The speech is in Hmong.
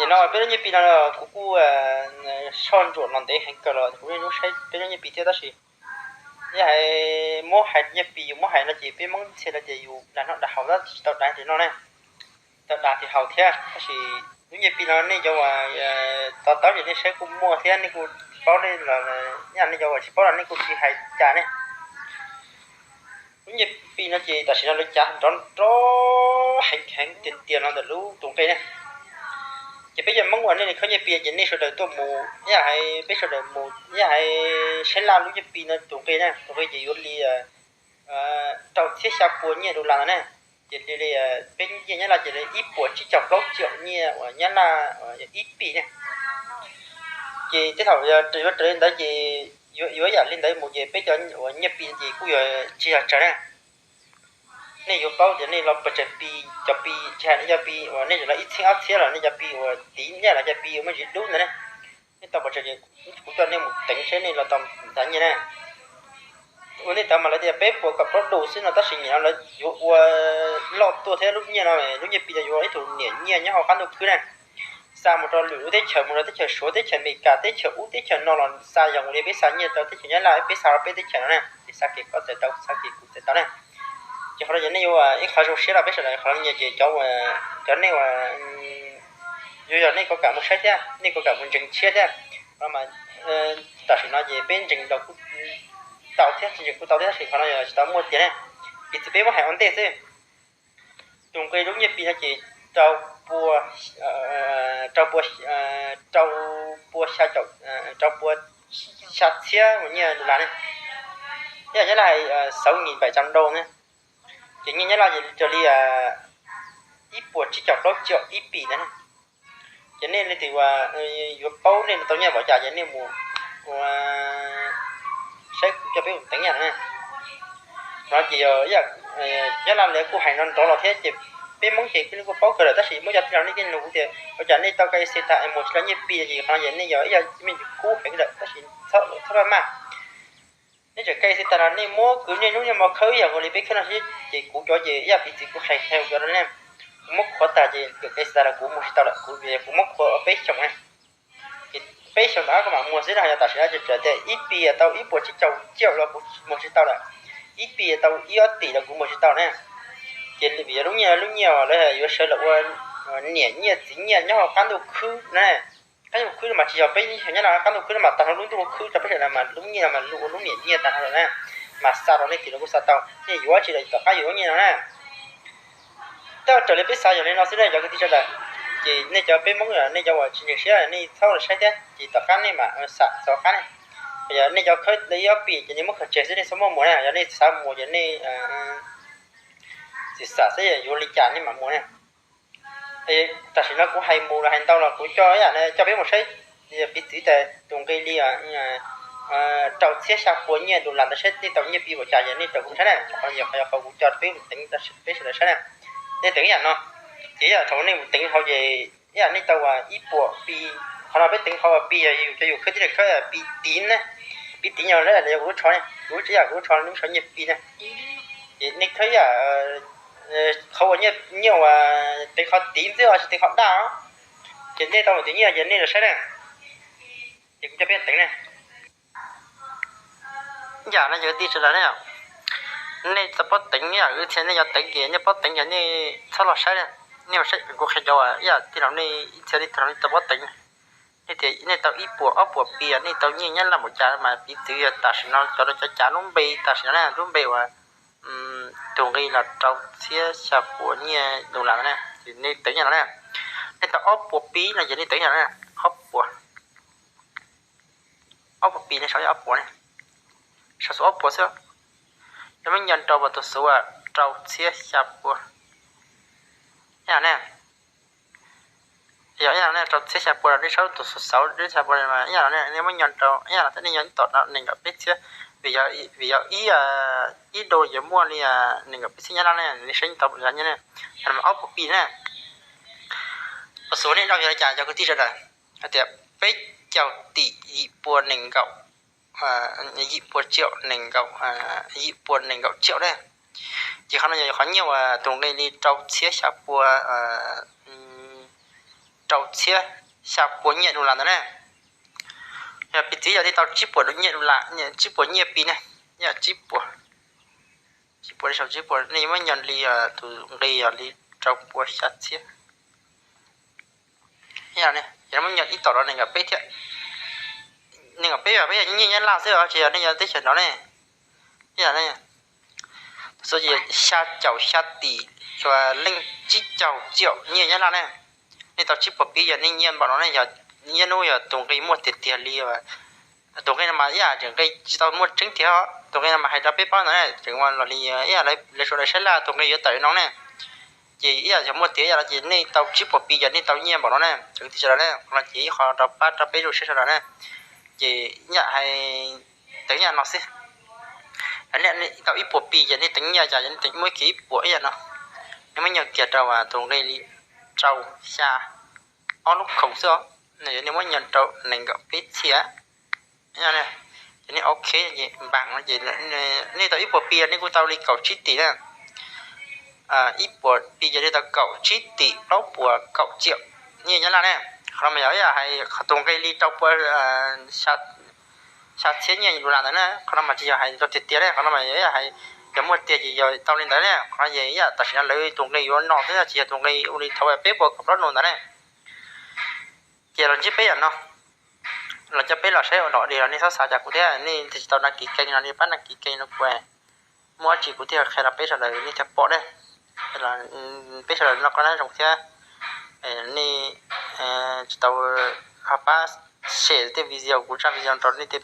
No peb lub nyiaj Pi no kuv kuj soj ntsuam los ntev heev kawg los kuv yeej hlub saib peb lub nyiaj Pi thiab tab sis yog hais muab hais nyiaj Pi yus muab hais no ces peb Hmoob txhia no ces yus dag noj dag haus tab sis tsis tau dag tim no ne, tau dag tim haus thiab tab sis lub nyiaj Pi no nej cov uas to taub ces nej saib kuj muaj thiab nej kuj paub, nej los yog nej cov uas tsis paub los nej kuj tsis hais cas ne. Lub nyiaj Pi no ces tam sim no lawv cav nrov nrov heev heev tiag tiag no ntawm lub tus nqi ne. Ces peb cov Hmoob uas nej khawb nyiaj Pi ces nej sawv daws tuaj mus, yog hais peb sawv daws mus yog hais saib laj lub nyiaj Pi no tus nqi ne, tus nqi ces yuav li rau txhiab xya pua nyiaj dollar ntawd ne. Ces li peb nyiaj Nyab Laj ces li ib puas tsib caug plaub tsiaum nyiaj uas Nyab Laj ib Pi ne. Ces tej thaum yuav raws li ntawd ces yuav yam li ntawd mus ces peb cov uas nyiaj Pi ces kuj yuav tsis yog tsawg na. Nej yuav paub tias nej los pes tsawg Pi, cov Pi tsis hais nej cov Pi uas nej tseem los ib txhiab ob txhiab los nej cov Pi uas tiv nyiaj los cov Pi uas muaj ntsis dub ntawd ne, nej tau pes tsawg ces kuv coj nej mus teev seb nej los tau ntau nyiaj na. Ua nej tau mas lawv tias peb puas kaum plaub dollar xwb no tab sis nim no lawv yuav ua loj tuaj thiab lub nyiaj no, lub nyiaj Pi no yuav ib tug niam nyiaj nyob hauv qab ntuj khwb na. Xa mus rau lwm lub teb chaws, mus rau teb chaws Suav, teb chaws Amelikas, teb chaws ub teb chaws no los xa yog ua li peb xa nyiaj rau teb chaws Nyab Laj, peb xa rau peb teb chaws no na, ces xa kev koj txais tau, xa kev kuv txais tau na. Ces qhov no ces nej yuav ib qhov zoo siab rau peb sawv daws, qhov no ces cov, cov nej uas yuav yog nej kuj kam mus saib thiab nej kuj kam mus ntseeg tshiab thiab. Qhov no mas tam sim no ces peb ntseeg tau thiab tsis ntseeg kuj tau thiab tab sis qhov no yog tsis tau muaj tiag ne. Piv txwv peb muab hais ua ntej xwb, tus nqi lub nyiaj Pi no ces rau pua, rau pua, rau pua xya caum, rau pua xya txhiab uas nyiaj dollar ne. Yog Nyab Laj hais sáu nghìn bảy trăm đô ne. Ces nyiaj Nyab Laj ces raws li ib puas tsib caum plaub tsiaum ib Pi ntawd ne. Ces nej leej twg uas yuav paub nej tau nyiaj npaum cas ces nej mus ua saib kuv coj peb mus teev yam no ne. Qhov no ces yog Nyab Laj lawv kuj hais no nrov los thiab ces peb Hmoob ces kuj paub kawg lawm tab sis muab cov tij laug nej coj nug kuv tias ua cas nej tau K Y C tag es mus tsis tau nyiaj Pi no ces qhov no ces nej yog ib yam me ntsis kub heev lawm tab sis txhob txhob maj maj. Nej tseem K Y C tag los nej muab kwv nej lub nyiaj mos khawb ib yam nkaus li peb khawb no xwb ces kuv cov ces ib yam piv txwv kuv qhia qhia kuv cov no ne. Kuv muab khuav tag ces tseem K Y C tag los kuv mus tsis tau lawm, kuv vim kuv muab khuav peb xyoos ne. Ces peb xyoos tom qab kuv mam muag xwb no, yog tam sim no ces txawm tias ib Pi tau ib puas tsib caug tsiaum los kuv muag tsis tau lawm, ib Pi tau ib ob tim los kuv muag tsis tau ne. Ces vim yog lub nyiaj, lub nyiaj uas lawv yuav sawv los ua niam nyiaj txiv nyiaj nyob hauv qab ntuj khwb na. Qab ntuj khwb no mas tsis yog peb Hmoob Nyab Laj, qab ntuj khwb no mas tag nrho lub ntuj khwb rau peb sawv daws mas lub nyiaj no mas ua lub niam nyiaj tag nrho lawm na. Mas xa rau nej tim no kuj xa tau, nej yuav tsis los tom qab yuav lub nyiaj no na. Tej zaum raws li peb xav yog li no xwb ne cov kwv tij sawv daws. Ces nej cov peb Hmoob, nej cov uas tsis ntseeg siab nej txhob los saib thiab ces tom qab nej mam xam txog qab ne. Yog nej cov khawb li ib ob Pi ces nej muab khaws tseg xwb, nej txhob muab mus na. Yog nej xav mus ces nej txiv xam xwb yuav li cas nej mam mus na. Tam sim no kuv hais mus los hais ntau los kuv coj ib yam coj peb mus saib piv txwv tas tus nqi li rau txhiab xya pua nyiaj dollar ntawd saib nej tau nyiaj Pi npaum cas, yog nej raws kuv saib na, qhov no yog qhov kuv coj peb mus teev peb sawv daws saib na. Nej teev ib yam no, ces ib yam thaum nej mus teev hauv ces ib yam nej tau ib puas Pi, qhov no peb teev qhov Pi yog yus cov yus khawb tib neeg khawb Pi tiv na, Pi tiv no yog kuv lub tsho, kuv lub tsho yam kuv lub tsho lub tsho nyiaj Pi na. Ces nej khawb ib yam qhov uas nyiaj uas teev qhov tiv xwb os, tsis teev qhov daj os. Ces nej tau mus tiv nyiaj ces nej los saib na, ces kuv coj peb teev na. Yam no yog tij sawv daws ne, nej txhob paub teev, yam ib txhia nej yuav teev ces nej paub teev ces nej txhob los saib, nej mus saib kuv qhia cov ib yam tij laug nej ib txhia nej tij laug nej txhob paub teev. Nej tias nej tau ib puas ob puas Pi, nej tau nyiaj Nyab Laj npaum cas mas piv txwv yog tam sim no cov, cov cav lub npe tam sim no na, lub npe uas tus nqi los rau txhiab xya pua nyiaj dollar no na, ces nej teev yam no na. Nej tau ob puas Pi no ces nej teev yam no na, ob puas, ob puas Pi ne, sau ob puas ne, sau xuv ob puas xwb. Yog muab nco rau tus xuv rau txhiab xya pua, yam no ne. Yog ib yam no ne, rau txhiab xya pua los nej sau tus xuv xauv xya pua, ib yam no ne, nej muab nco rau ib yam no, nej nco tom no nees nkaum peb txhiab, vim yog ib, vim yog ib, ib dollar yuav muaj li nees nkaum peb txhiab Nyab Laj ne, nej saib tau nyiaj ne. Ob puas Pi ne. Tus xuv nej nco yog li cas cov kwv tij sawv daws? Hais tias peb caug tim yim pua nees nkaum, yim pua tsiaum nees nkaum, yim pua nees nkaum tsiaum ne. Ces qhov no yog qhov nyiaj uas tus nqi li rau txhiab xya pua, rau txhiab xya puas nyiaj dollar ntawd ne. Yog piv txwv yog nej tau tsib puas nyiaj dollar, tsib puas nyiaj Pi ne, yog tsib puas, tsib puas, tsib puas, nej yuav muab nyiaj li, tus nqi yog li rau puas xya txhiab. Yog nej muab nyiaj ib tom rau nees nkaum peb thiab, nees nkaum peb yog peb yog nyiaj Nyab Laj xwb os, tsis yog nej yog teb chaws nrov ne. Yog nej, xya caum xya tim, leej tsib caug tsiaum nyiaj Nyab Laj ne. Nej tau tsib puas Pi yog nej nyiaj npaum no ne, yog ib hnub yog tus nqi muaj tiag tiag li, tus nqi no mas ib yam tseem nqi tsis tau muaj tseeb tiag, tus nqi no mas hais rau peb paub ntawd ne, tseem ua los li ib yam lawv sawv daws saib laj tus nqi yuav tawm no ne. Ces ib yam yog muaj tiag ib yam no ces nej tau tsib puas Pi yog nej tau nyiaj npaum no ne, tseem tiag sawv daws ne, qhov no ces ib qho rau pab rau peb zoo siab sawv daws ne. Ces ib yam hais teev ib yam no xwb. Nej tau ib puas Pi ces nej teev nyiaj cas nej teev muab kiag ib puas ib yam no, nej muab nyiaj kiag rau tus nqi li rau xya, ob lub khoom xwb, nej muab nyiaj rau nees nkaum peb txhiab. Ces nej ok, ces npaam no ces nej tau ib puas Pi nej kuj tau li kaum tsib tim na. Ib puas Pi ces nej tau kaum tsib tim plaub puas kaum tsiaum nyiaj Nyab Laj ne. Qhov no mas yog ib yam hais qhov tus nqi li rau puas xya txhiab nyiaj dollar ntawd na. Qhov no mas tsis yog hais rau tiag tiag ne, qhov no mas yog ib yam hais yog muaj tiag ces yog tau li ntawd ne. Qhov no ces ib yam tam sim no lawv tus nqi yuav no xwb, tsis yog tus nqi ua li thaum peb puas kaum plaub nus ntawd ne. Ces los ntsib peb yam no, los coj peb los saib ua dog dig los nej txhob xav cas kuv thiab, nej tsis tau đăng ký kênh no nej pab đăng ký kênh no kuv, muaj dab tsi kuv thiaj qhia rau peb sawv daws nej thiaj pom ne. Peb sawv daws noj qab nyob zoo thiab, nej tsis tau ho pab share tej video, kuv zaj video rau nej tej